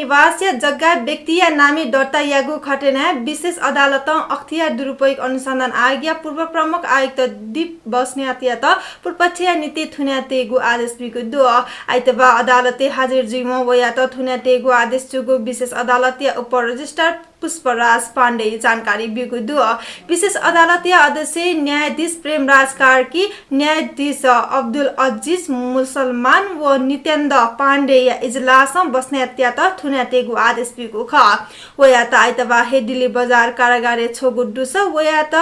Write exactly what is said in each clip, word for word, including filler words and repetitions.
निवासया जग्गा व्यक्तिया नामय् दर्ता याःगु घटनाय् विशेष अदालतं अख्तियार दुरुपयोग अनुसन्धान आयोगया पूर्व प्रमुख आयुक्त दीप बस्नेतयात पूर्वपक्षया निंतिं थुनातयेगु आदेश ब्यूगु दु। आइतबाः अदालतय् हाजिर जुइवं वयात थुनातयेगु आदेश जूगु विशेष अदालतया उपरेजिस्ट्रार पुष्पराज पाण्डें जानकारी ब्यूगु दु। विशेष अदालतया अध्यक्ष न्यायाधीश प्रेमराज कार्की, न्यायाधीश अब्दुल अजिज मुसलमान व नितेन्द्र पाण्डेया इजलासं बस्नेतयात थुनातयेगु आदेश ब्यूगु खः। वयात आइतबाः हे दिल्ली बजार कारागारय् छ्वःगु दुसा वयात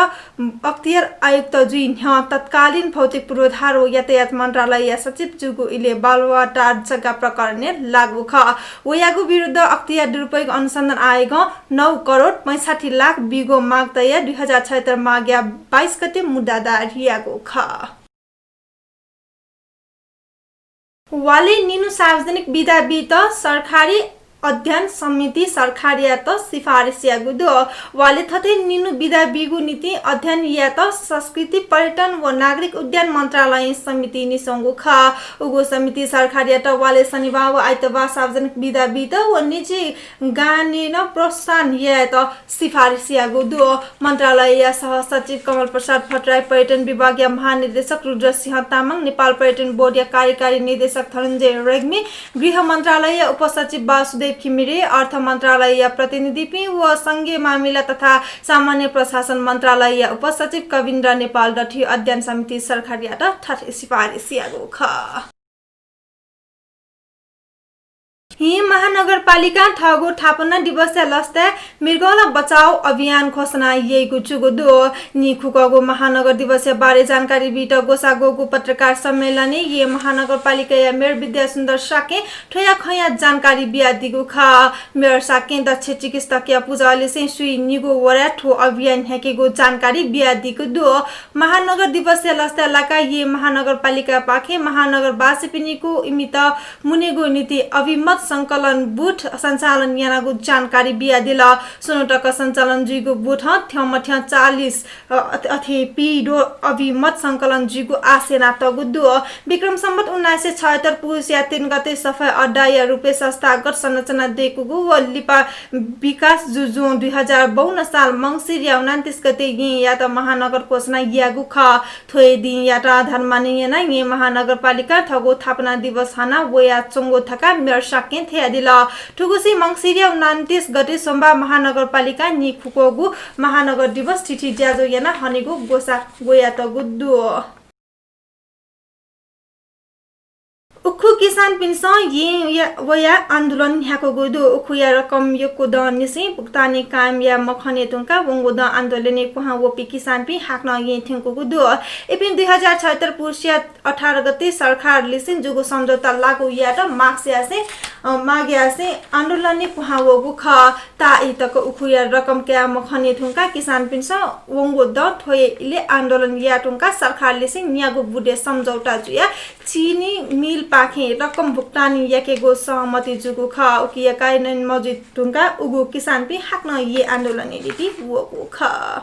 अख्तियार आयुक्त जुइ न्ह्यः तत्कालीन भौतिक पूर्वाधार व यातायात मन्त्रालयया सचिव जूगु इलय् बालुवाटार जग्गा प्रकरणय् लागू खः। वयागु विरुद्ध अख्तियार दुरुपयोग अनुसन्धान आयोगं नौ करोड पैंसठ्ठी लाख ब्यूगु माग तयाः दुई हजार छयत्तर माघया बाइस गते मुद्दा दायर याःगु खः। वालय् निन्हु सार्वजनिक बिदा बीत सरकारी अध्ययन समितिं सरकारयात सिफारिस याःगु दु। वालय् थथे निन्हु बिदा बीगु निंतिं अध्ययन यायेत संस्कृति, पर्यटन व नागरिक उड्डयन मन्त्रालयं समिति निस्वंगु खः। उगु समितिं सरकारयात वालय् शनिबाः व आइतबाः सार्वजनिक बिदा बीत व निजी गानय् नं प्रोत्साहन यायेत सिफारिस याःगु दु। मन्त्रालयया सहसचिव कमल प्रसाद भट्टराई, पर्यटन विभागया महानिर्देशक रुद्रसिंह तामाङ, नेपाल पर्यटन बोर्डया कार्यकारी निर्देशक धनञ्जय रेग्मी, गृह मन्त्रालयया उपसचिव वासुदेव घिमिरे, अर्थ मन्त्रालयया प्रतिनिधिपिं व संघीय मामिला तथा सामान्य प्रशासन मन्त्रालयया उपसचिव कविन्द्र नेपाल दथुइ अध्ययन समितिं सरकारयात थथे सिफारिस याःगु खः। येँ महानगरपालिकां थःगु थापना दिवसया लसताय् मृगौला बचाओ अभियान घोषणा याइगु जूगु दु। नीखुक्वःगु महानगर दिवसया बारे जानकारी बीत ग्वसाः ग्वःगु पत्रकार सम्मेलनय् येँ महानगरपालिकाया मेयर विद्यासुन्दर शाक्यं थ्वया खँया जानकारी बियादीगु खः। मेयर शाक्यं दक्ष चिकित्सकया पुजालिसें स्वीनिगू वडाय् थ्व अभियान न्ह्याकेगु जानकारी बियादीगु दु। महानगर दिवसया लसताय् लाकाः येँ महानगरपालिकापाखें महानगरवासीपिनिगु इमित मुनेगु निंतिं अभिमत संकलन बुथ सञ्चालन यानागु जानकारी बियादिल। स्वन्हु तक सञ्चालन जुइगु बुथं थ्यंमथ्यं चालिस, अ, अथे, अथे पिदँ अभिमत संकलन जुइगु आशा यानातःगु दु। विक्रम सम्वत उन्नाइस सय छयत्तर पुसया तीन गते सफाई अड्डाया रूपय् संस्थागत संरचना दय्कूगु व लिपा विकास जुजुं दुई हजार बाउन्न साल मंसिरया उनान्तिस गते येँयात महानगर घोषणा याःगु खः। थ्व हे दिंयात आधार माने यानाः येँ महानगरपालिकां थःगु थापना दिवस हाना वयाच्वंगु धकाः मेयर शाक्यं धयादिल। थुगुसी मंसिरया उनान्तिस गते सोमबाः महानगरपालिकां नीखुक्वःगु महानगर दिवस थीथी ज्याझ्वः याना हनेगु ग्वसाः ग्वयातःगु दु। उखु किसानपिन्सं येँ या-, वयाः आन्दोलन न्ह्याकूगु दु। उखुया रकम यक्व दँ निसें भुक्तानी कायम याये मखने धुंकाः वंगु दँ आन्दोलनय् क्वहां वःपिं किसानपिं हाकनं येँ थ्यंकूगु दु। इपिं दुई हजार छयत्तर पुसया अठार गते सरकारलिसें जूगु सम्झौता लागू यायेत माग यासें, अ, माग यासें आन्दोलनय् क्वहां वःगु खः। ताःई तक उखुया रकम काये मखने धुंकाः किसानपिन्सं वंगु दँ थ्वये इलय् आन्दोलन याये धुंकाः सरकारलिसें न्यागू बुँदे सम्झौता जुयाः चिनी मिलपाखें रकम भुक्तानी याकेगु सहमति जूगु खः। उकिया कार्यान्वयन मजुइ धुंकाः उगु किसानपिं हाकनं येँ आन्दोलनय् लिपा वःगु खः।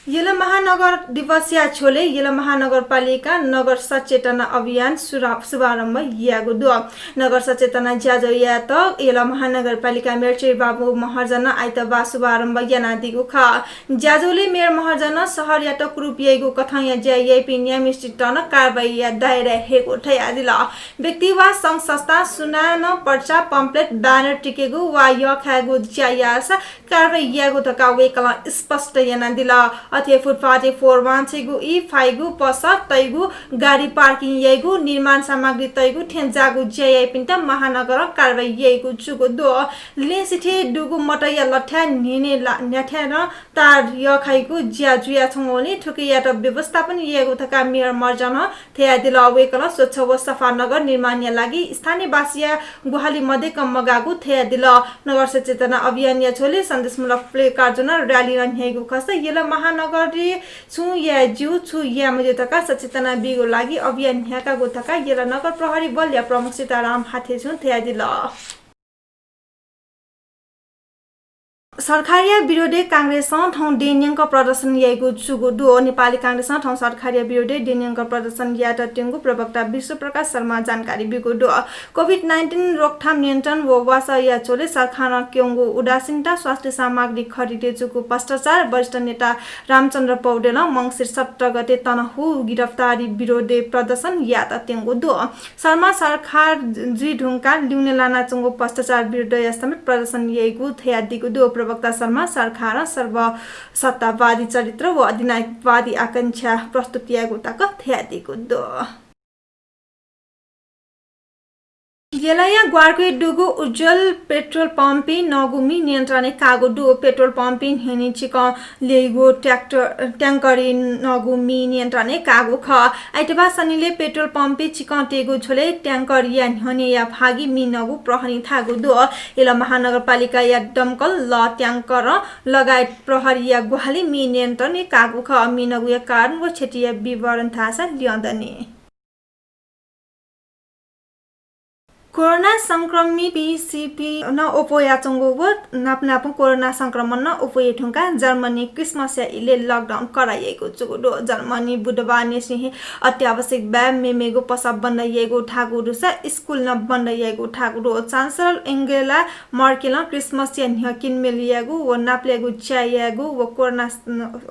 यल महानगर दिवसया झ्वलय् यल महानगरपालिकां नगर सचेतना अभियान सुरा-, शुभारम्भ याःगु दु। नगर सचेतना ज्याझ्वःयात यल महानगरपालिका मेयर चिरबाबु महर्जनं आइतबाः शुभारम्भ यानादीगु खः। ज्याझ्वलय् मेयर महर्जनं शहरयात कुरूप याइगु कथंया ज्या याइपिं नियमनिष्ठतय्त नं कारवाहीया दायराय् हयेगु धयादिल। व्यक्ति वा संघ संस्था सुनानं पर्चा, पम्पलेट, ब्यानर तिकेगु वा यःखायेगु ज्या याःसा कारवाही यायेगु धकाः वय्कलं स्पष्ट यानादिल। अथे फुटपाथय् फोहोर वांछ्वइगु, ई फाइगु, पसः तइगु, गाडी पार्किङ याइगु, निर्माण सामग्री तइगु थें जाःगु ज्या याइपिन्त महानगरं कारवाही याइगु जूगु दु। लिलेंसिथय् दुगु मतया लथ्याः न्हिने ला-, न्ह्याथाय् नं तार यःखाइगु ज्या जुयाच्वंगुलिं थुकियात व्यवस्थापन यायेगु धकाः मेयर महर्जनं धयादिल। वय्कलं स्वच्छ व सफा नगर निर्माणया लागि स्थानीयवासीया ग्वाहालि मदय्क मगाःगु धयादिल। नगर सचेतना अभियानया झ्वलय् सन्देशमूलक प्लेकार्ड ज्वनाः र्‍याली नं न्ह्याइगु खःसा यल महानगरं छुं याये ज्यू, छु याये मज्यू धकाः सचेतना बीगु लागि अभियान न्ह्याकागु धकाः यल नगर प्रहरी बलया प्रमुख सीताराम हाथेजुं धयादिल। सरकारया विरोधय् कांग्रेसं थौं देय्‌न्यंक प्रदर्शन याइगु जूगु दु। नेपाली कांग्रेसं थौं सरकारया विरोधय् देय्‌न्यंक प्रदर्शन यायेत त्यंगु प्रवक्ता विश्वप्रकाश शर्मां जानकारी ब्यूगु दु। COVID nineteen रोकथाम नियन्त्रण व वासःया झ्वलय् सरकारं क्यंगु उदासीनता, स्वास्थ्य सामग्री खरिदय् जूगु भ्रष्टाचार, वरिष्ठ नेता रामचन्द्र पौडेलं मंसिर सत्र गते तनहुँ गिरफ्तारी विरोधय् प्रदर्शन यायेत त्यंगु दु। शर्मा सरकार जुइ धुंकाः ल्यूने लानाच्वंगु भ्रष्टाचार विरुद्धया समेत प्रदर्शन याइगु धयादीगु दु। प्रवक्ता शर्मा सरकारं सर्वसत्तावादी चरित्र व अधिनायकवादी आकांक्षा प्रस्तुत याइगु तक धयादीगु दु। यलया ग्वारकुइ दुगु उज्ज्वल पेट्रोल पम्पय् नःगु मि नियन्त्रणय् काःगु दु। पेट्रोल पम्पय् न्ह्यःने चिकं ल्यइगु ट्याक्टर, ट्याङ्करय् नःगु मि नियन्त्रणय् काःगु खः। आइतबाः सनिलय् पेट्रोल पम्पय् चिकं तयेगु झ्वलय् ट्याङ्करया न्ह्यःनेया भागय् मि नःगु प्रहरीं धाःगु दु। यल महानगरपालिकाया दमकल, लः ट्याङ्कर लगायत प्रहरीया ग्वाहालिं मि नियन्त्रणय् काःगु खः। मि नःगुया कारण व क्षतिया विवरण धाःसा ल्यं दनि। कोरोना संक्रमित पिसिपी नं अप्वयाच्वंगु व नाप नापं कोरोना संक्रमण नं अप्वये धुंकाः जर्मनी क्रिसमसया इलय् lockdown कडा याइगु जूगु दु। जर्मनी बुधबारनिसें हे अत्यावश्यक बाहेक मेमेगु पसः बन्द याइगु धाःगु दुसा स्कूल नं बन्द याइगु धाःगु दु। Chancellor Angela Merkel-ं क्रिसमसया न्ह्यः किनमेल यायेगु व नापलायेगु ज्या यायेगु व कोरोना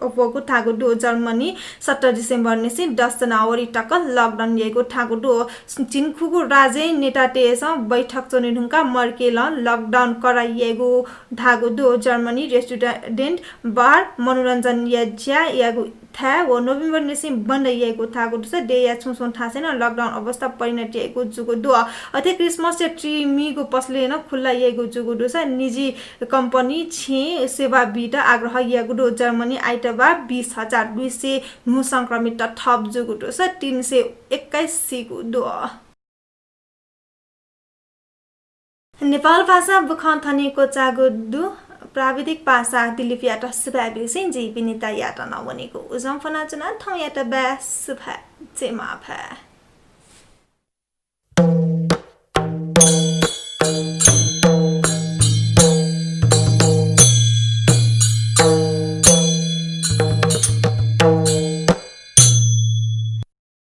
अप्वःगु धाःगु दु। जर्मनी सत्र डिसेम्बरनिसें दस जनवरी तक lockdown याइगु धाःगु दु। झिंखुगू राज्यया नेतातय्‌सं बैठक च्वने धुंकाः मर्केलं lockdown कडा याइगु धाःगु दु। जर्मनी रेस्टुरेन्ट, बार, मनोरञ्जनया ज्या याइगु थाय् व नोभेम्बरनिसें बन्द याइगु धाःगु दुसा देय्‌या छुं छुं थासय् नं lockdown अवस्था परिणत याइगु जूगु दु। अथे क्रिसमसया tree मीगु पसलय् नं खुल्ला याइगु जूगु दुसा निजी कम्पनी छेँ सेवा बीत आग्रह याःगु दु। जर्मनी आइतबाः बीस हजार दुई सय न्हू संक्रमित थप जूगु दुसा तीन सय एक्काइस सीगु दु। नेपाल भाषा बुखँ थन हे क्वचाःगु दु। प्राविधिक पासा दिलीपयात सुभाय् बिसें जि विनितायात नं वनेगु उजं फ्वनाच्वना। थौंयात बाय्, सुभाय्, जय मांभाय्।